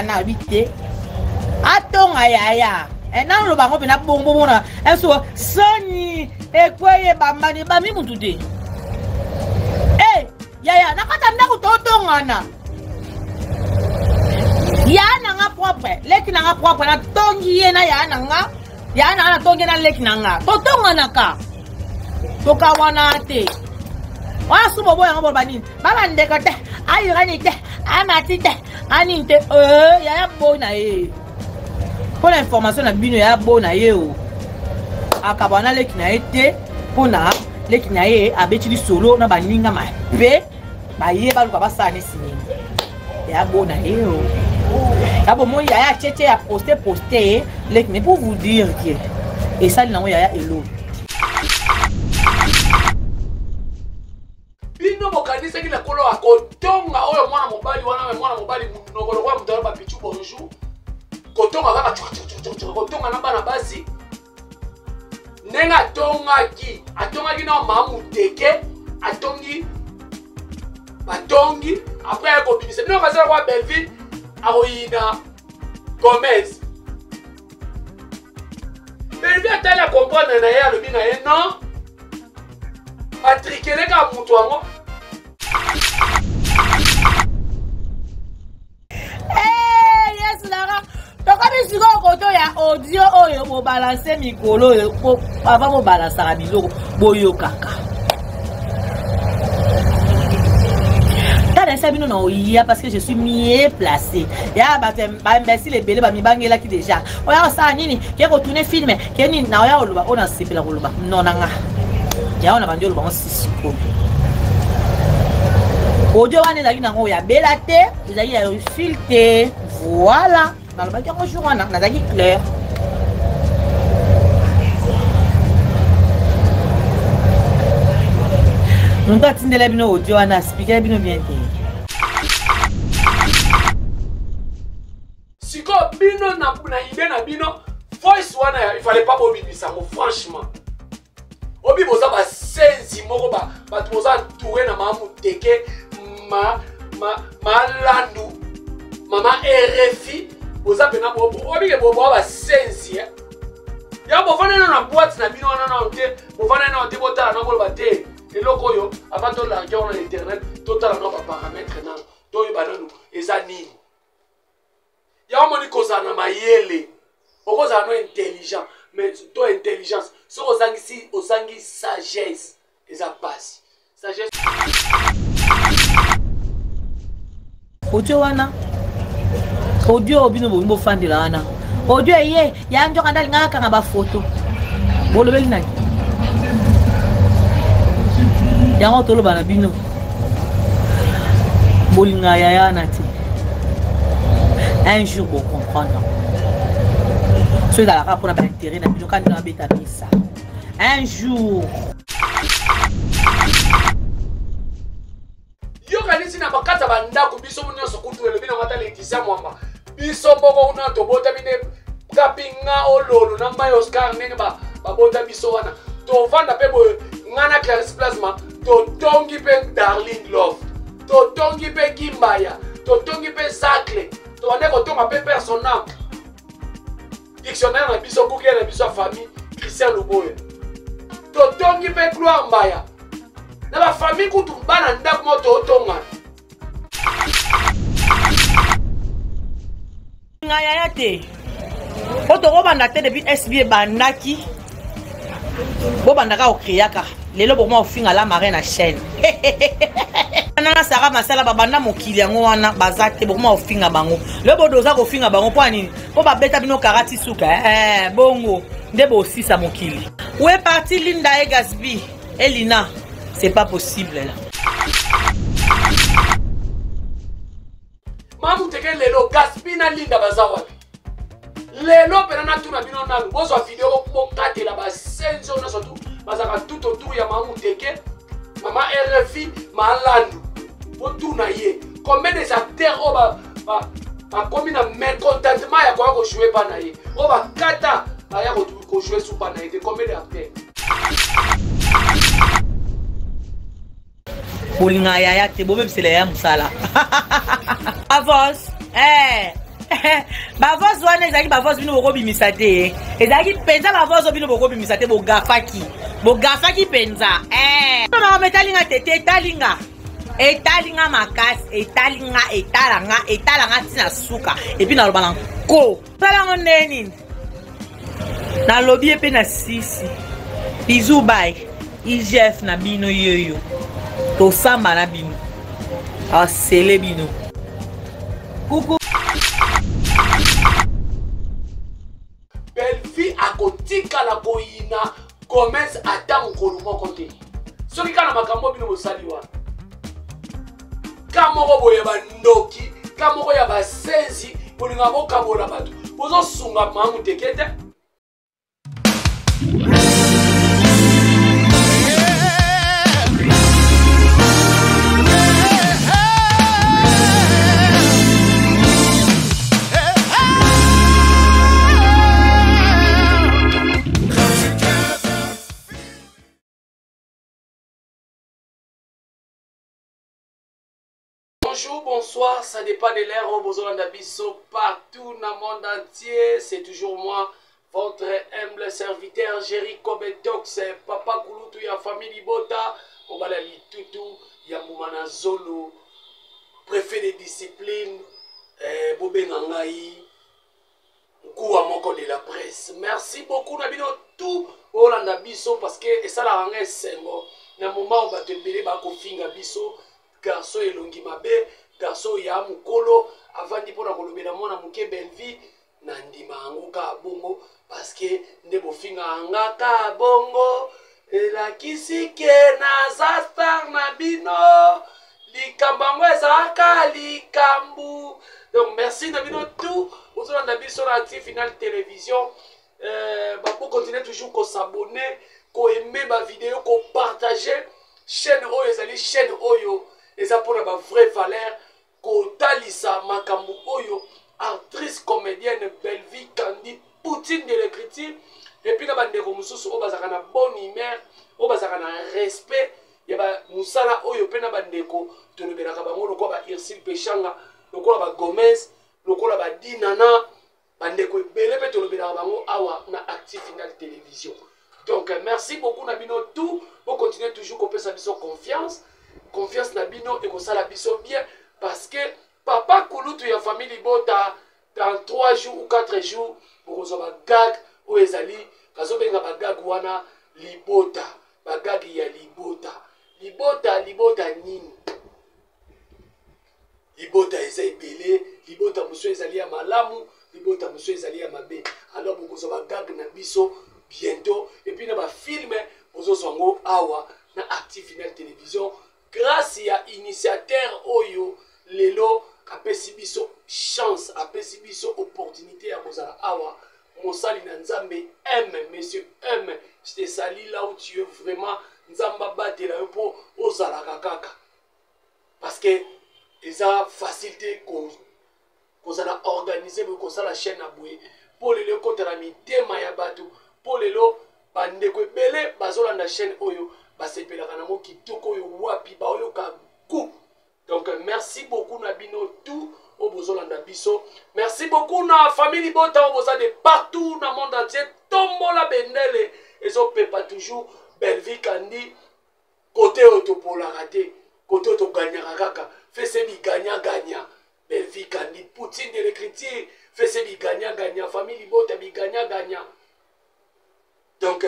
Nayebi te atonga yaya eh, naloba yango mpena bongo bomona eso soni ekwei ebambani ebambi mutu te e yaya nakata ndako totongana yaya na nga propre leki na nga propre natongi ye na yaya na nga yaya na nga natongi ye na leki na nga totonganaka tokawana te wana su boboya yango boloba nini babandeko te ayirani te amati te anini te eh, yaya bo na ye mpo na information na bino yaya bo na ye o akaba na leki na ye te mpo na leki na ye abeti lisolo na baninga mabe baye baluka basala nesi nini ya bo na ye o ya bomoi yaya tietie ya poste poste leki mais pour vous dire que esali nango yaya eloko Bino bokanisaki na kolo akotonga oyo mwana mobali wana me mwana mobali monoko lokola moto aloba pichu bonjour kotonga kaka kotonga na bana basi ndenge atongaki atongaki na mama muteke atongi batongi apres aye kobimisa bino kasala kwa belleville akoyina gomez Bellevue atali a comprendre na ye alobi na ye non batrikele kaka moto yango. Hey, yes, Lara. Tokomi sikoyo koto ya audio oyo bobalanse mikolo oyo avant bobalansaka biloko boyokaka tala esa bino na oya parce que je suis mieux placé ya bato baimbécile ebele bamibangelaki déjà oya kosala nini ke kotourne film ke nini na oya koloba oyo nasepela koloba no na nga yango na bandi oloba ngo sisikoyo audio wana ezalaki nango ya bela te ezalaki ya ursule te voilà nalobaki yango jour wana nazalaki claire moto atindela bino audio wana aspikela bino bien te. Sikoyo bino na, na idée na bino voice wana il fallait pas bobimisa yango franchement. Obi boza basenzi moko ba bato boza entouré na mama muteke ma ma malandu mama RFI boza pena obike boboa basenzi eh. Ya bofanda nano na boîte na bino wana nano te bofanda nano te botala nano boloba te eloko oyo avant tolarge wana na internet totala nano baparametre nano toyeba nano eza nini. Yango omoni kozala na mayele okozala no intelligent mais to intelligence soki ozangisi ozangi sagesse eza pasi sagesse. Audio wana audio oyo bino bolingi bofandela wana audio eye ya nzoka nde alingaka akanga bafoto bolobeli nani yango toloba na bino bolinga yaya wana te un jour bocomprendre so ezalaka mpona bainteret na bino kani nabeta misa un jour. Yo kanisi na bakati ya bandako biso nyonso kutu elobi na mata Laetitia Mwamba biso moko kuna tobotami nde kapinga ololo na mbai Oscar ndenge babota biso wana tovanda mpe boye nga na Clarisse Plasma totongi mpe Darling Love totongi mpe Kimbaya totongi mpe Zacle tobande kotonga mpe persona dictionnaire na biso Google na biso ya famille Christian Luboya totongi mpe Gloire Mbaya na bafamille kutu bana ndako moko totongana. Nga yaya te po tokobanda te depuis SB ebandaki bobandaka kokreaka lelo bokoma kofinga la marin na chaîne na Sara Masala babanda mokili yango wana baza te bokoma kofinga bango lelo bodoza kofinga bango mpo ya nini mpo babeta bino karati suka eh, bongo nde bosisa mokili we parti Linda et Gasby Elina c'est pas possible là. Mamu teke lelo Gaspi na Linda baza wapi? Lelo pena natuna bino nanu bozwa video bokatela basenzi oyo nyonso tu bazalaka tout autour ya Mamu Teke, mama RFI, Malandu. Botuna ye combien des acteurs oyo bakomi na mécontentement ya koya kojoue pa na ye oyo bakata baya kojoue su pa na ye te combien d'acteurs Bolinga yaya te bobebisela yaya mosala. Avance. Eh. Bavoice wana ezalaki bavoice bino bokobimisa te, ezalaki mpenza bavoice oyo bino bokobimisa te. Bogafaki, bogafaki mpenza. Eh. Makambo etalinga te te, etalinga, etalinga makasi, etalinga, etalanga, etalanga ntina suka. Epuis naloba na nko salango nde nini, nalobi ye mpe na sisi. Bizu bay IGF na bino yeyo, tosamba na bino, asele bino kuku. Bellevue akotikala koyina Gomez ata mokolo moko te. Soki kaka na makambo bino bosali wana, ka moko boye bandoki, ka moko ya basenzi, bolinga bokabola bato, bozosunga mamu teke te. Bonjour, bonsoir, ça dépend de l'heure où vous avez biso partout dans le monde entier. C'est toujours moi, votre humble serviteur Jerry Kobetox, papa Kulutu ya famille Libota, Obala Litutu, ya Moumana Zolo, préfet de discipline, eh, Bobenga Ngai, Nkuwa moko de la presse. Merci beaucoup na bino tout olanda biso, parce que esalaka nga esengo na moment oyo bato ebele bakofinga biso, garçon elongi mabe, garçon ya mokolo avandi mpona kolobela mwana moke Bellevue. Na ndima yango ka bongo, parce que nde bofingaka nga ka bongo elakisi ke naza star na bino. Likambo yango ezalaka likambo. Donc merci na bino tout bozolanda biso na Active Final Télévision. Bokontinue toujours kosabonner, koaime bavideo, kopartage chaîne oyo. Ezali chaîne oyo eza mpona bavrai valeur, kotalisa makambo oyo actrice comédienne Bellevue Kandi, Poutine de l'écriture, et puis na bandeko mosusu oyo bazalaka na bonne humeur, oyo bazalaka na respect ya mosala oyo, mpe na bandeko tolobelaka bango lokola ba Ursule Peshanga, lokola ba Gomez, lokola ba Dinana, bandeko ebele mpe tolobelaka bango awa na Active Final Télévision. Donc merci beaucoup na bino tout, bocontinue toujours kopesa biso confiance. Confiance na bino ekosala biso bien, parce que papa Kulutu ya famille Libota, dans 3 jours ou 4 jours bokozwa bagag oyo ezali bazobenga bagag wana libota, bagag ya libota. Libota, libota nini? Libota eza ebele. Libota mosusu ezali ya malamu, libota mosusu ezali ya mabe. Alors bokozwa bagag na biso bientôt, et puis na bafilme bozozwa yango awa na Active Final Télévision, grâce ya initiateur oyo lelo apesi biso chance, apesi biso opportunité ya kozala awa, mosali na Nzambe M, monsieur M, je te salue là où tu es. Vraiment Nzambe abatela yo mpo ozalaka kaka, parce que eza facile te kozala organise boye, kosala chaîne na boye, mpo lelo ekota na mitema ya bato, mpo lelo bandeko ebele bazolanda chaîne oyo, basepelaka nango kitoko oyo wapi baoyoka goût. Donc merci beaucoup na bino tout oyo bozolanda biso. Merci beaucoup na famille Libota oyo boza de partout na monde entier. Tombola bendele ezopepa toujours Bellevue Kandi. Kote oyo topolaka te, kote oyo toganyaka kaka, fese biganya-ganya. Bellevue Kandi, Poutine de l'écriture, fese biganya-ganya, famille Libota biganya-ganya. Donc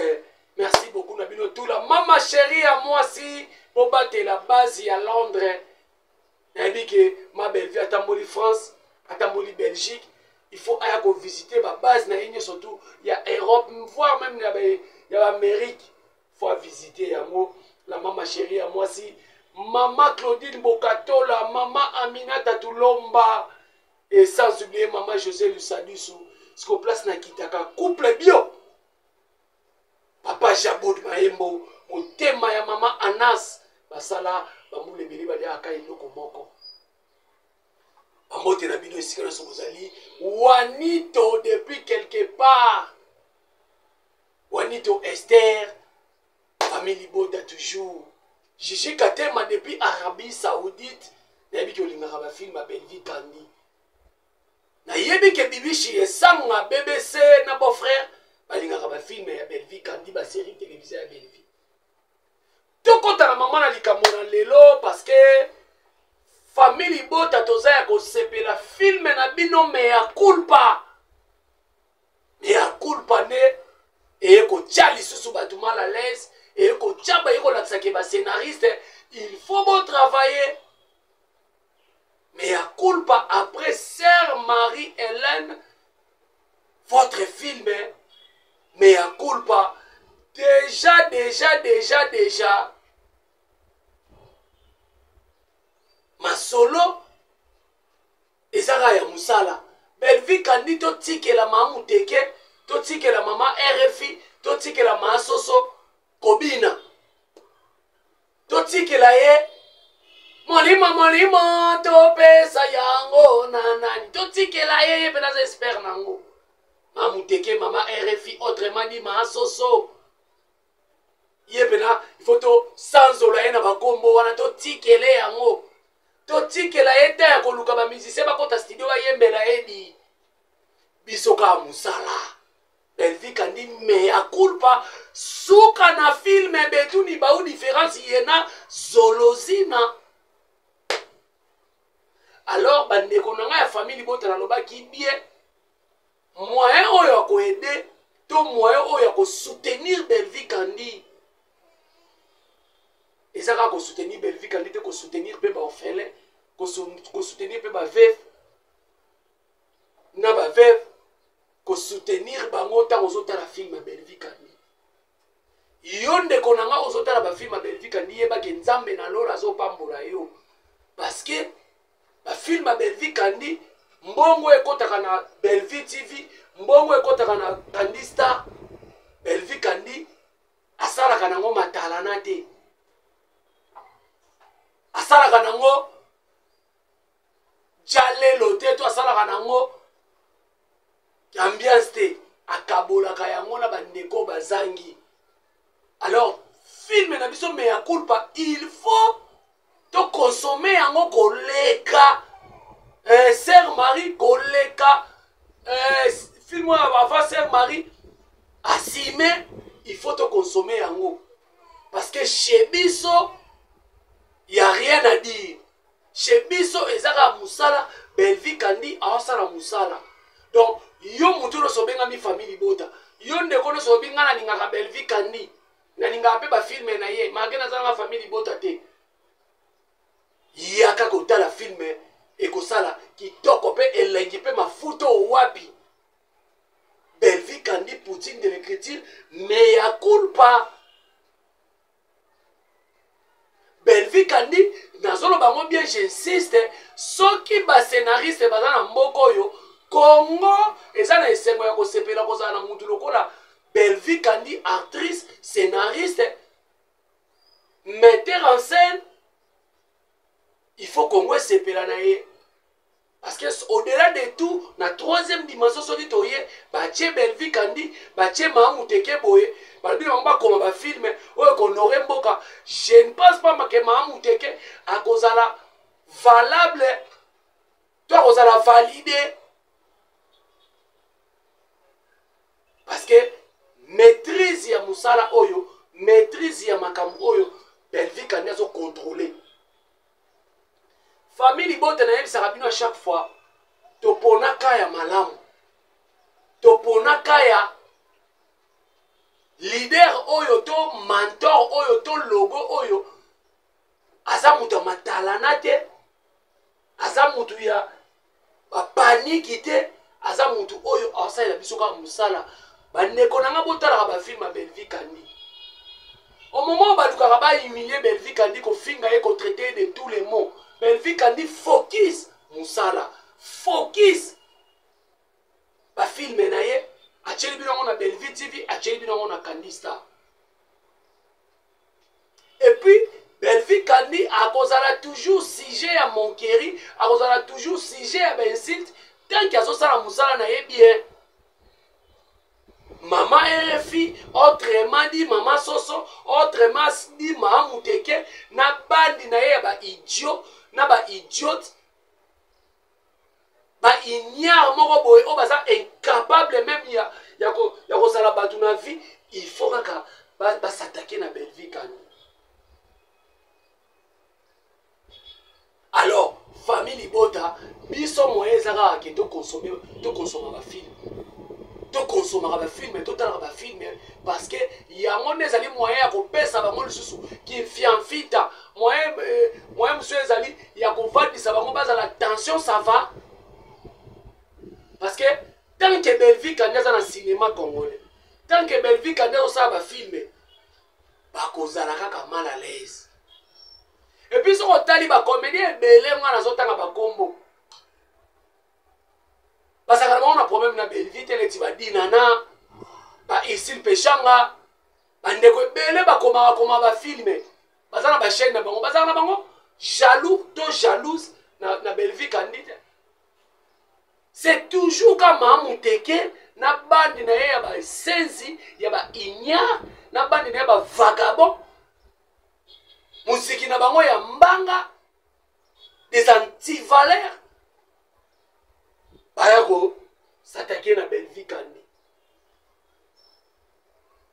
merci beaucoup na bino tout. La mama chérie ya mwasi, bobatela base ya Londres. Nayebi ke ma Bellevue atamboli France, atamboli Belgique, il faut aya kovisite babase na ye nyonso tout ya Europe, voire même ya baamérique, faut avisite yango. La mama chérie ya mwasi, mama Claudine Bokatola, mama Aminata Tulomba, et sans oublier mama José Lusadusu. Siko place nakitaka couple bio, papa Jabod Mayembo, motema ya mama Anas, basala bambula ebele baliaka eloko moko. Bambote na bino esika nyonso bozali. Wanito depuis quelque part, Wanito Esther, famille Libota toujours. Gigi Katema depuis Arabie Saoudite, nayebi ke olingaka bafilme ya Bellevue Kandi. Nayebi ke Bibishi esanga BBC na beau frère balingaka ba film ya Bellevue Kandi, ba série télévisée ya Bellevue. Tokota na mama na likambo na lelo parce que famille libota toza ya kosepela film na bino mea culpa. Mea culpa nde eye kotia lisusu bato mal à l'aise, eye kotia baye kolakisa ke ba scénariste il faut bo travailler. Mea culpa après sœur Marie-Hélène, votre film, mea culpa, déjà, déjà, déjà, déjà, masolo ezaka ya musala. Bellevue Kandi totikela mama Muteke, totikela mama RFI, totikela mama Soso kobina. Totikela ye molimo molimo topesa yango na nani, totikela ye ye mpe naza espere nango. Mamuteke mama RFI autrement dit mama Soso, ye mpena il faut tosanzola ye na bakombo wana, totikele yango, totikela ye ta ya koluka ba musicien bakota studio bayembela ye di biso kaka mosala. Bellevue Kandi mea culpa suka na film betuni bau différence yena zolozina. Alors bandeko na ngai ya famille libota nalobaki bien moyen oyo ya koaider to moyen oyo ya kosoutenir Bellevue Kandi eza kaka kosoutenir Bellevue Kandi te, kosoutenir mpe baorphelin, kosoutenir mpe baveuve na baveuve, kosoutenir bango ntango ozotala film ya Bellevue Kandi. Yo ndeko na nga ozotala ba film ya Bellevue Kandi, yebake Nzambe na lola azopambola yo parce que ba film ya Bellevue Kandi mbongo ekotaka na Bellevue TV, mbongo ekotaka na Kandi Star. Bellevue Kandi asalaka nango matalana te, asalaka nango jalelo te, to asalaka nango ambiance te, akabolaka yango na bandeko bazangi. Alors film na biso mea culpa il faut to consommer yango koleka Sœur Marie, koleka film oyo avant Sœur Marie asime, il faut to consommer yango parce que chez biso y a rien à dire. Chez biso ezaka musala, Bellevue Kandi aosala musala. Donc yo mutu nyonso obengami famille libota, yo ndeko nyonso obi nga nalingaka Bellevue Kandi, nalingaka mpe bafilme na ye, malgré nazalaka famille libota te, yaka kotala filme ekosala kitoko mpe elengi mpe mafuta oyo wapi. Bellevue Kandi Poutine de l'écriture mea culpa. Bellevue Kandi nazoloba yango bien, j'insiste, soki ba scénariste baza na mboka oyo Congo eza na esengo ya kosepela kozala na mutu lokola Bellevue Kandi, actrice, scénariste, metteur en scène. Il faut Congo esepela na ye parce que au-delà de tout na troisième dimension soki toye batie Bellevue Kandi, batie Mahamuteke boye, balobi bango bakoma ba film oyo konore mboka. Je ne pense pas que Mahamuteke akozala valable to akozala validé parce que maîtrise ya mosala oyo, maîtrise ya makambo oyo Bellevue Kandi azo contrôler. Famille libota nayebisaka bino à chaque fois, toponaka ya malamu, toponaka ya leader oyo to mentor oyo to logo oyo aza moto ya matalana te, aza moto ya bapaniki te, aza moto oyo asalela biso kaka mosala. Bandeko na nga botalaka ba film ya Bellevue Kandi. Au moment où balukaka ba humilier Bellevue Kandi, kofinga ye, kotraiter de tous les mots, Bellevue Kandi focus mosala, focus ba film na ye, atieli bino yango na Bellevue TV, atieli bino yango na Kandi Star. Et puis Bellevue Kandi akozala toujours sujet ya moquerie, akozala toujours sujet ya ba insulte tant que azosala mosala na ye bien. Mama RFI, autrement dit Mama Soso, autrement dit Mama Muteke, na bandi na ye ya ba idiot, na ba idiote. Ba ignare moko boye oyo baza incapable meme ya, ya, ko, ya kozala bato na vie, il faut kaka basatake ba na Bellevue Kandi. Alors famille libota, biso moyen eza kaka ke tokonsome, tokonsoma bafilme, tokonsomaka bafilme, totalaka bafilme, parce que yango nde ezali moyen ya kopesa bango lisusu kimfiamfita, moyen moyen mosusu ezali ya kovandisa bango bazala tension, ça va. Parce que tant que Bellevue Kandi aza na cinéma congolais, tant que Bellevue Kandi azosala bafilme, bakozala kaka mal à l'aise. Et puis soki otali bacomédien ebele, nga nazotanga bakombo, bazalaka na bango na problème na Bellevue te, neti badinana, baisil peshanga, bandeko ebele bakomaka koma bafilme, baza na bachaîne na bango, bazalaka na bango jaloux to jalouse na Bellevue Kandi te. C'est toujours ka Mamuteke na bande na ye ya basenzi, ya baignare, na bande na ye ya bavagabond, moziki na bango ya mbanga, des antivaleurs, baya kosatake na Bellevue Kandi.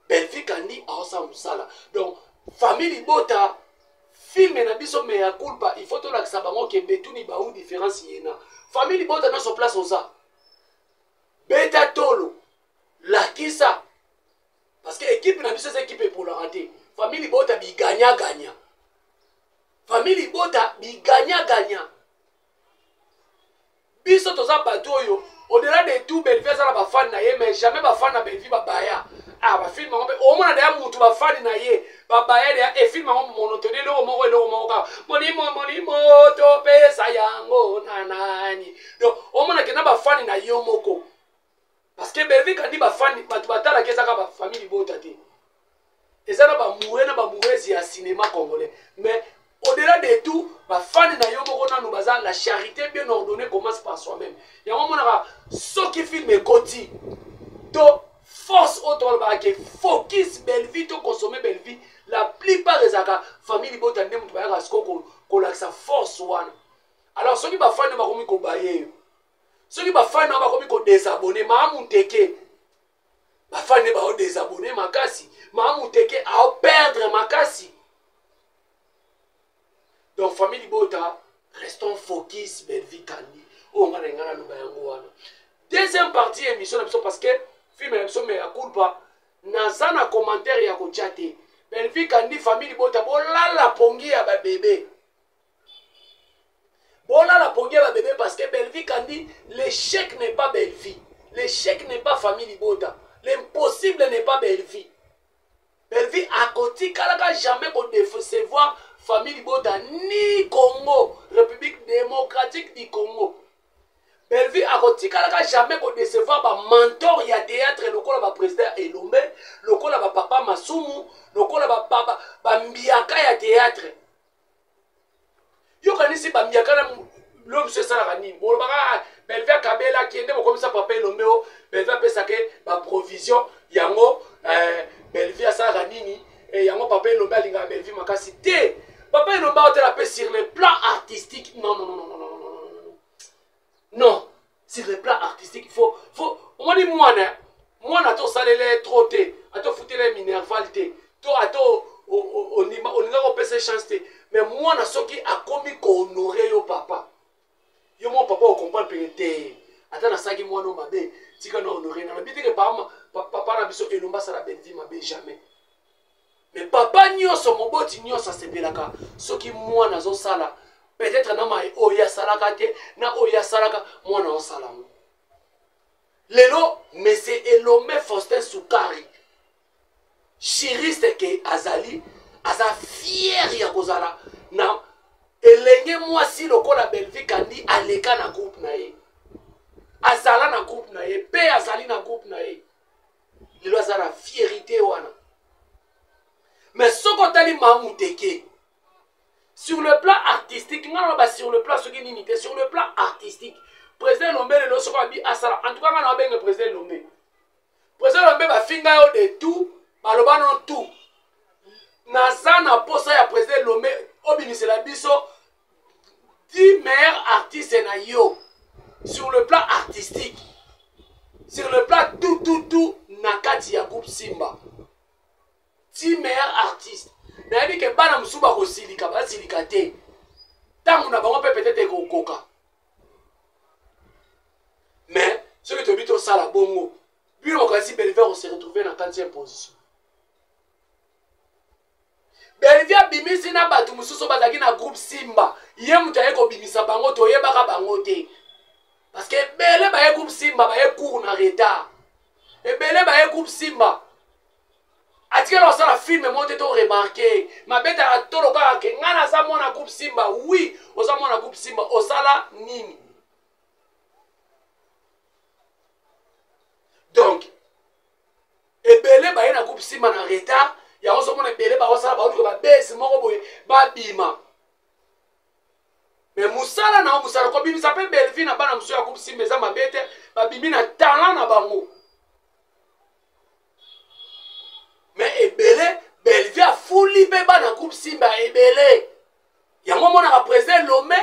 Bellevue Kandi aosala mosala. Donc famille libota, filme na biso mea culpa, il faut tolakisa bango ke betuni bau différence yena. Famille libota nyonso place oza, beta tolo, lakisa, parce que équipe na biso eza équipe epolaka te. Famille libota biganya-ganya, famille libota biganya-ganya. Biso toza bato oyo, au-delà de tout, Bellevue aza na bafani na ye, mais jamais bafani na Bellevue babaya. Ah, bafilme yango mpe omona deya mutu bafani na ye babaya deya efilme yango monotone, eloko moko, eloko moko kaka, molimo molimo topesa yango na nani. Donc omona kenda bafani na yo moko, parce que Bellevue Kandi bafani bato batalaki ezaka bafamille libota te, eza na bamoure na bamourese ya cinéma congolais. Mais au-delà de tout, bafani na yo moko nanu baza. La charité bien ordonnée commence par soi-même. Yango omonaka soki filme ekoti to force oyo tolobaka ke focus Bellevue, to consommer Bellevue, la plupart ezalaka famille libota nde moto bayaka siko kolakisa force wana. Alors soki bafani bakomi kobaye yo, soki bafani na bakomi kodésabonner, Maamuteke, bafani nde baodésabonner makasi, Maamuteke aoperdre makasi. Donc famille libota, restons focus Bellevue Kandi. Oyo nga na ngai naloba yango wana. Deuxième partie émission na biso, parce que film na biso mea culpa, naza na commentaire ya kotia te. Bellevue Kandi, famille libota, bolala pongi ya babebe, bolala pongi ya babebe, parce que Bellevue Kandi, l'échec n'est pas Bellevue, l'échec n'est pas famille libota, l'impossible n'est pas Bellevue. Bellevue akotikalaka jamais kodécevoir famille libota ni Congo, République démocratique du Congo. Bellevue akotikalaka jamais kodécevoir bamentor ya théâtre lokola baprésident Elombe, lokola bapapa Masumu, lokola bambiaka ya théâtre. Yokanisi bambiaka na lo mosusu esalaka nini? Bolobaka Bellevue akabelaki nde bokomisa papa Elombe o Bellevue apesaka baprovision yango. Bellevue asalaka nini yango? Papa Elombe alingaka Bellevue makasi te. Papa Elombe aotela mpe sur le plan artistique. Non, non, non, non, non, non, non, non, sur le plan artistique, faut omoni mwana, mwana ata osalele trop te, ata ofutele minerval te, to ata olingaka kopesa chance te, mais mwana soki akomi kohonorer yo papa, yo mwa papa ocomprendre peke te, ata nasalaki mwana oyo mabe, tika na honore. Nalobi teke papa na biso Elombe asala Bellevue mabe, jamais. Mais papa nyonso, moboti nyonso asepelaka soki mwana azosala peut-être na mai oyo asalaka te, na oyo asalaka, mwana osala yango. Lelo monsieur Elombe Faustin Sukari, juriste ke azali, aza fier ya kozala na elenge mwasi lokola Bellevue Kandi. Aleka na groupe na ye, azala na groupe na ye mpe azali na groupe na ye lelo, aza na fierité wana. Mais soki otali Mamuteke sur le plan artistique, nga naloba sur le plan soki nini te, sur le plan artistique, président Elombe lelo soki abi asala, en tout cas nga na babenge président Elombe, président Elombe, bafinga yo de tout, baloba no tout. Naza na posa ya président Elombe obimisela biso 10 meilleurs artistes na yo. Sur le plan artistique, sur le plan tout tout tout na kati ya groupe Simba, ti meilleur artiste. Nayebi ke bana mosusu bakosilika, basilika te, ntango na bango mpe peut-être ekokoka. Mais soki toyebi tosala bongo, bino bokanisi Bellevue se retrouver na 4e position. Bellevue abimisi na bato mosusu bazalaki na groupe Simba, ye moto aye kobimisa bango, toyebaka bango te, parce que ebele baye groupe Simba baye cour na retard, ebele baye groupe Simba atikala kosala filme moko te. To remarke mabetaka tolo kaka ke ngai naza mwana groupe Simba. Oui, oza mwana groupe Simba, osala nini? Donc ebele baye na groupe Simba na retard, yango ozomona ebele bakosala, baoluka babese moko boye babima. Me mosala na yo, mosala kobimisa mpe Bellevue na bana mosusu ya groupe Simba eza mabe te, babimi na talent na bango. Me ebele Bellevue afuli mpe bana groupe Simba ebele, yango omonaka président Lome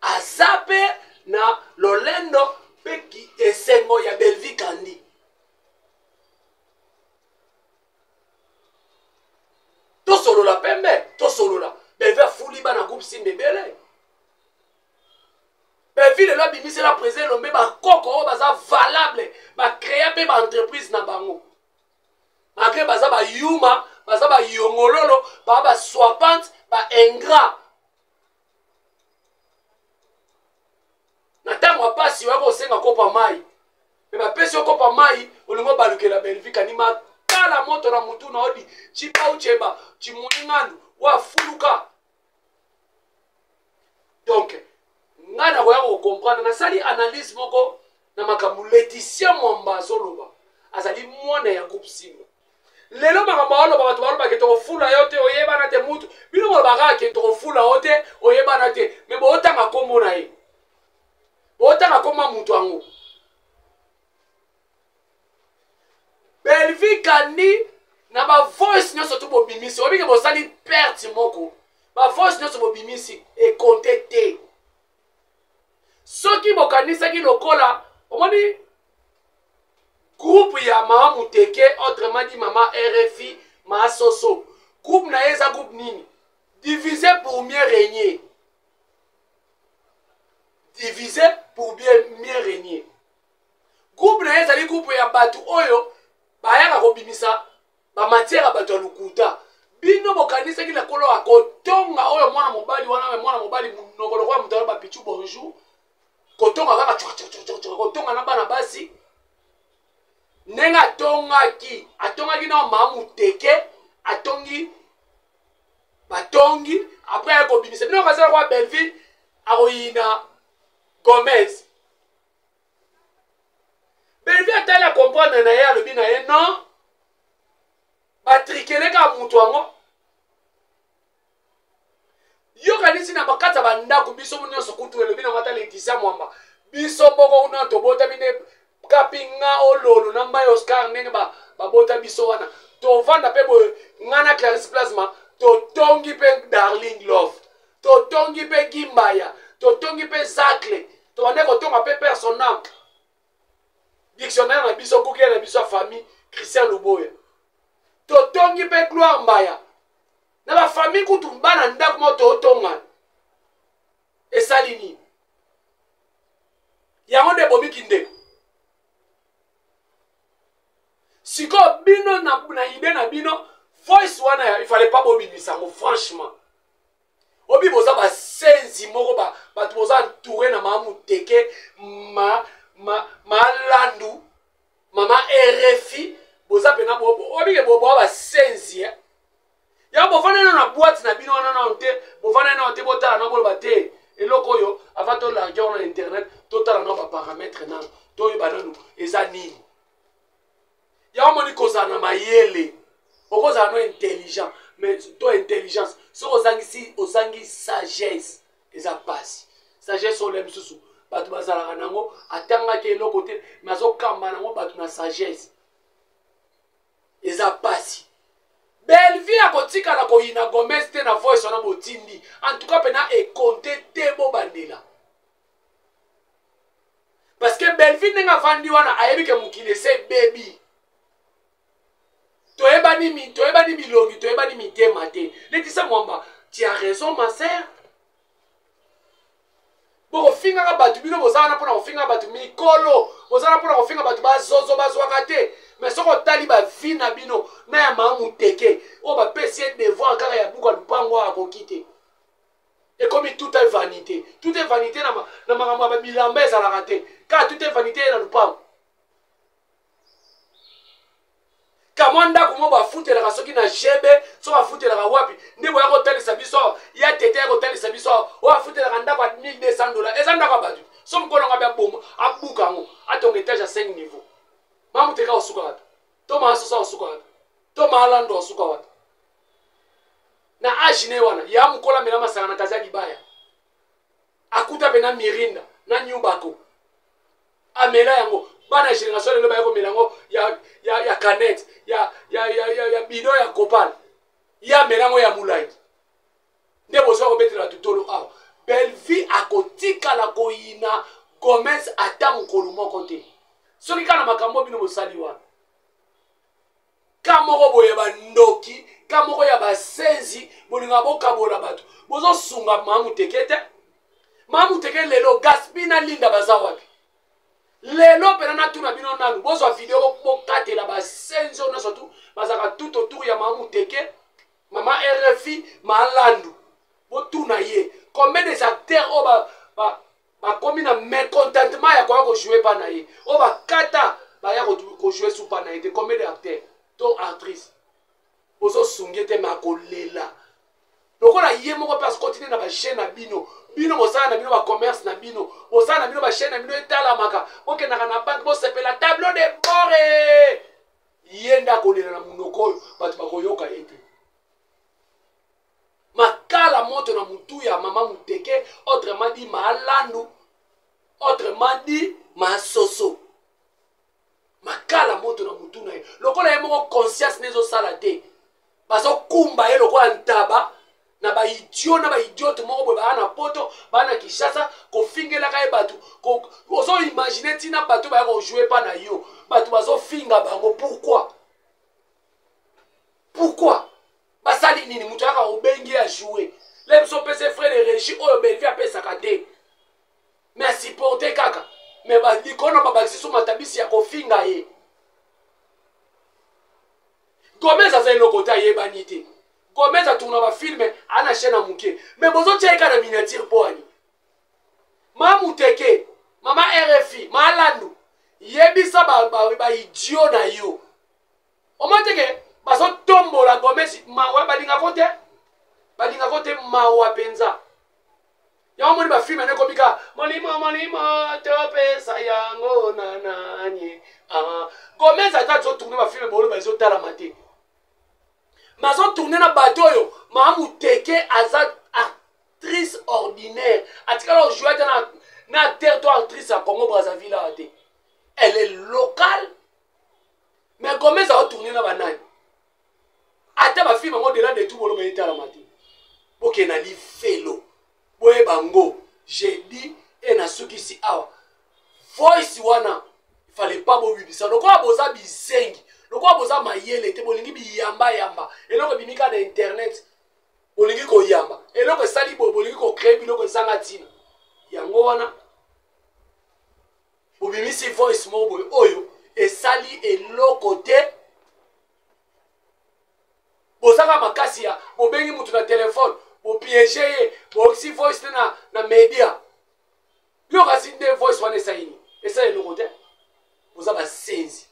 aza mpe na lolendo mpe esengo ya Bellevue Kandi. Tosolola pembe, tosolola. Bellevue afuli bana groupe Simba ebele. Bellevue lelo abimisela président Lombe bakoko oyo baza valable, bacréa mpe baentreprise na bango, malgré baza bayuma, baza bayongololo, baa baswapante, baingrat. Na ntango ya mpasi oya kosenga kopa mai, me bapesi yo kopa mai, olingi obalukela Bellevue Kandi, makala moto na mutu na odi cipa ucheba cimoni ngandu wafuluka. Donc ngai nakoya kocomprendre, nasali analyse moko na makambo Laetitia Mwamba azoloba, azali mwana ya groupe Simba. Lelo makambo aloba, bato balobaka tokofula yo te, oyebana te. Mutu bino bolobaka ke tokofula yo te, oyebana te, me bootanga nkombo na ye, bootanga nkombo ya mutu yango. Bellevue Kandi na bavoice nyonso tu bobimisi, obike bosali perte moko. Bavoice nyonso bobimisi ekonte te. Soki bokanisaki lokola omoni groupe ya mama Muteke, autrement dit mama RFI, maa Soso, groupe na ye eza groupe nini? Diviser pour mieux régner, diviser pour bien mieux régner. Groupe na ye ezali groupe ya bato oyo bayaka kobimisa bamatière ya bato ya lokuta. Bino bokanisaki na kolo akotonga oyo mwana mobali wana, mwana mobali monoko lokola moto aloba pichu bonjour, kotonga kaka kotonga na bana basi ndenge atongaki, atongaki na mama Muteke, atongi batongi, après aye kobimisa bino kasala kwa Bellevue akoyina Gomez. Bellevue atali, acomprendre na ye, alobi na ye non, batrikele kaka moto yango. Yokanisi na bakati ya bandako biso nyonso kutu elobi nango ata Laetitia Mwamba, biso moko kuna tobotami nde kapinga ololo na mbai Oscar, ndenge babota biso wana tovanda mpe boye, ngai na Clarisse Plasma totongi mpe Darling Love, totongi mpe Gimbaya, totongi mpe Zacle, tobande kotonga mpe personam dictionnaire na biso, google na biso ya famille, Christian Luboya, totongi mpe Gloire Mbaya na bafamille kutu bana ndako moko totongana. Esali nini? Yango nde ebomiki ndeko. Sikoyo bino na ide na bino, voice wana il fallait pas bobimisa yango franchement. Obi boza basenzi moko, bato boza entouré na mama Muteke, malandu mama RFI, boza mpena obike boa basenzi eh? Yango bofanda nano na boite na bino wana nano te, bofanda nano te, botala nano, boloba te eloko oyo avant tolarge wana na internet, totala nano baparametre nano, toyeba nano eza nini. Yango moni kozala na mayele, okozala no intelligent, mais to intelligence soki ozangisi, ozangi sagesse, eza pasi. Sagesse oyo misusu bato bazalaka nango, atangaki eloko te, mais azokamba nango bato na sagesse, eza pasi. Bellevue akotikala koyina Gomez te na voice wana botindi, en tout cas mpena ekonte te, bobandela. Parce que Bellevue ndenge avandi wana ayebi ke mokili ese ebebi. Toyebani mi toyebani bilongi toyebani mitema te. Laetitia Mwamba, tu as raison ma sœur. Bokofingaka bato bino boza wana mpona kofinga bato mikolo boza wana mpona kofinga bato bazozo bazwaka te mais soki otali bavi na bino na ya maa muteke oyo bapesi ye devoir kaka ya buka lupango akoki te ekomi tout est vanité tout est vanité na, na makambo ya bilamba ezalaka te kaka tout est vanité ye na lupango kamwa ndako moko bafutelaka soki na gb soki afutelaka wapi nde boya kotalisa biso awa ya tete ya kotalisa biso awa oyo afutelaka ndako ya 1200 dollar eza ndako ya bato so mokolo yango abe aboma abuka yango atonga etage ya 5 niveau mamuteka osuka wapi to maasosa osuka wapi to maalando osuka wapi na age ne wana ya mokolo amela masanga na kazi ya libaya akuta mpe na mirinda na nyubako amela yango bana ya génération lelo baya komela yango ya, ya, ya canette ya, ya, ya, ya, ya bidon ya copal ye amela yango ya molangi nde bozwa kobetela bato tolo awa bellevie akotikala koyina gomez ata mokolo moko te soki kaka na makambo bino bosali wana ka moko boye bandoki ka moko ya basenzi bolingaka bokabola bato bozosunga mamuteke te mamuteke lelo gaspi na linda baza wapi lelo mpena natuna bino nanu bozwa video bokatela basenzi oyo nyonso tu bazalaka tout autour ya mamuteke mama rfi malandu botuna ye combien des acteurs oyo ba, ba, bakomi na mécontentement ya koya kojoue mpa na ye oyo bakata baya kojoue su mpa na ye te combien de acteur to actrice ozosunge te me akolela lokola ye moko mpe akontine na bachaine na bino bino bosala na bino bacommerce na bino bosala na bino bachaine na bino etalamaka bokendaka na banke bosepela tableau de bord eh! ye nde akolela na monoko oyo bato bakoyoka ye te makala moto na mutu ya mama muteke autrement dit maalandu autrement dit masoso makala moto na mutu na ye lokola ye moko conscience ne ezosala te bazokumba ye lokola ntaba na baidio na baidiote moko boye baa na poto baa na kinshasa kofingelaka ye bato ozoimagine ntina bato baya kojoue mpa na yo bato bazofinga bango pourquoi pourquoi basali nini moto ayaka obengi ye ajoue le biso opesa frais de régie oyo bellevie apesaka te mais asupporte kaka mais likolo babakisi so matabisi ya kofinga ye gomez aza eloko te ayebani te gomez atourna bafilme ana chaîne ya moke mais bozotia ye kaka na miniature mpo ani mamuteke mama rfi malandu yebisa baidio ba, ba na yo omoni te ke bazotombola gomez mawa balingako te balingako te mawa mpenza yango moni bafilme yango ekomi kaka molimo molimo topesa yango na nani ah. gomez ata azotourne bafilme boloba ezotalama te ma azotourne na bato oyo maamuteke aza actrice ordinaire atikala ojoue ata na, na acteur to actrice ya congo brazzaville awa te elle est locale mais gomez aotourne na banani ata bafilme yango dela de tout boloba etalama te bokende na lifelo boyeba ngo jeudi e nasukisi awa voice wana fallait pas bobibisa lokola boza bizengi lokola boza mayele te bolingi biyambayamba eloko ebimi kaka na internet bolingi koyamba eloko esali boye bolingi kocree biloko ezanga ntina yango wana obimisi voice moko boye oyo esali eloko te bozaka makasi ya bobengi motu na telefone bopiege ye boyokisi voice te na, na media yo kasi nde voice wana esali nini esali eloko te boza basenzi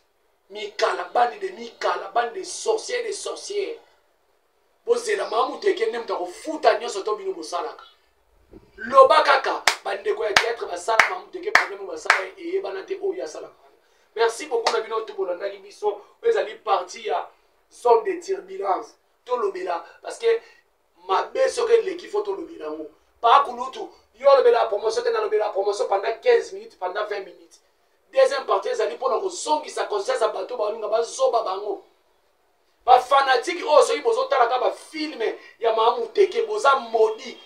mikala bande de mikala bande de sorcier de sorcière bozela maa moto eke nde moto akofuta nyonso to bino bosalaka loba kaka bandeko ya théâtre basala maa moto eke problème basala eyebana te oyo asalaka merci beaucoup na bino to bolandaki biso oyo ezali partie ya zone de turbulence tolobela parce que mabe soki eleki fo tolobela yango pakulutu yo olobela promotion te nalobela promotion pendant 15 minutes pendant 20 minutes deuxième partie ezali mpona kozongisa conscience ya bato baolinga bazoba bango bafanatike oyo soki bozotalaka bafilme ya maamuteke boza maudit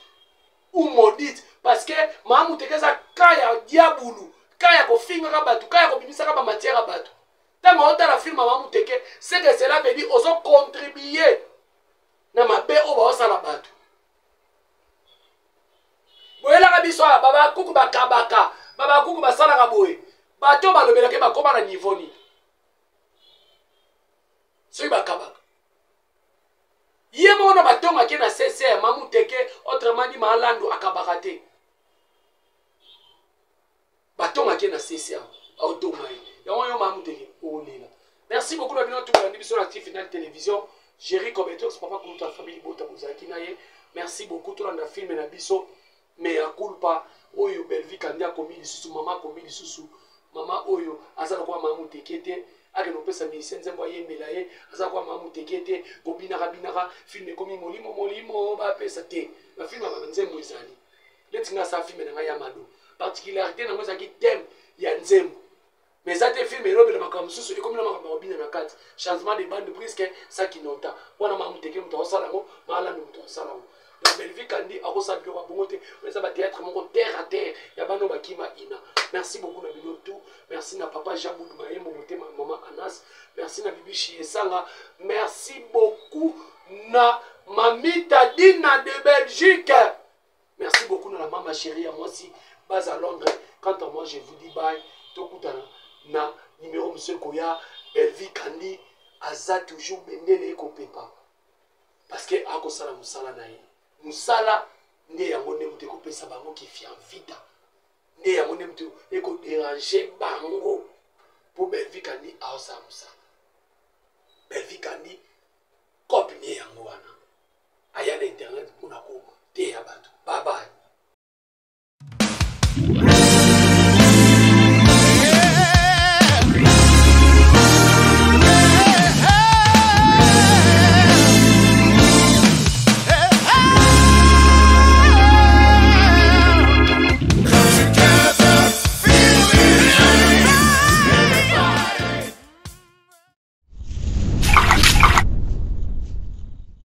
ou maudite parce que maamuteke eza ka ya diabulu Ka ya kofingaka bato, ka ya kobimisaka bamatière ya bato. Ntango otala film ya Mamuteke, c'est que cela veut dire ozo contribuer na mabe oyo baosala bato. Boyelaka biso awa babakuku bakabaka, babakuku basalaka boye, bato balobelaka bakoma na niveau nini soki bakabaka? Ye moko na batongaki na CCR Mamuteke, autrement dit Maalandu akabaka te. Batongaki na CCR, aotonga ye yango yo Mamuteke olela. Merci beaucoup na bino tukolandi biso na Active Final Télévision. Jerry Cobetox, papa kuluta famille bota bozalaki na ye. Merci beaucoup. Tolanda film na biso Mea Culpa oyo Bellevue Kandi akomi lisusu mama, akomi lisusu mama oyo aza lokola mama Muteke te, akende kopesa musicien nzembo ayembela ye, aza lokola mama Muteke te, kobinaka binaka film ekomi molimo molimo bapesa te. Bafilme ya nzembo ezali neti nga asala filme na ngai ya Mado, particularité nango ezalaki thème ya nzembo, mais eza te filme elobela makambo mosusu, ekomi na makambo ya kobina na kati, changement de bande brisque sakinota wana mama Muteke moto akosala yango, Maalando moto akosala yango. Donc Bellevue Kandi akosala biloko ya bongo te, eza ba théâtre moko terre à terre ya bana oyo bakima ina. Merci beaucoup na bino tout. Merci na papa Jean Boudou Mayembo motema mama Anas. Merci na Bibi Esanga. Merci beaucoup na Mamita Dina de Belgique. Merci beaucoup na la mama chérie ya mwasi base à Londres. Quant à moi, je vous dis bye. Tokutana na numéro monsieur Koya. Bellevue Kandi aza toujours bendele ekopepa. Parce que akosala mosala na ye. Mosala nde yango nde moto ekopesa bango kifianvita. Nde yango nde moto ekoderange bango. Po Bellevue Kandi aosala mosala. Bellevue Kandi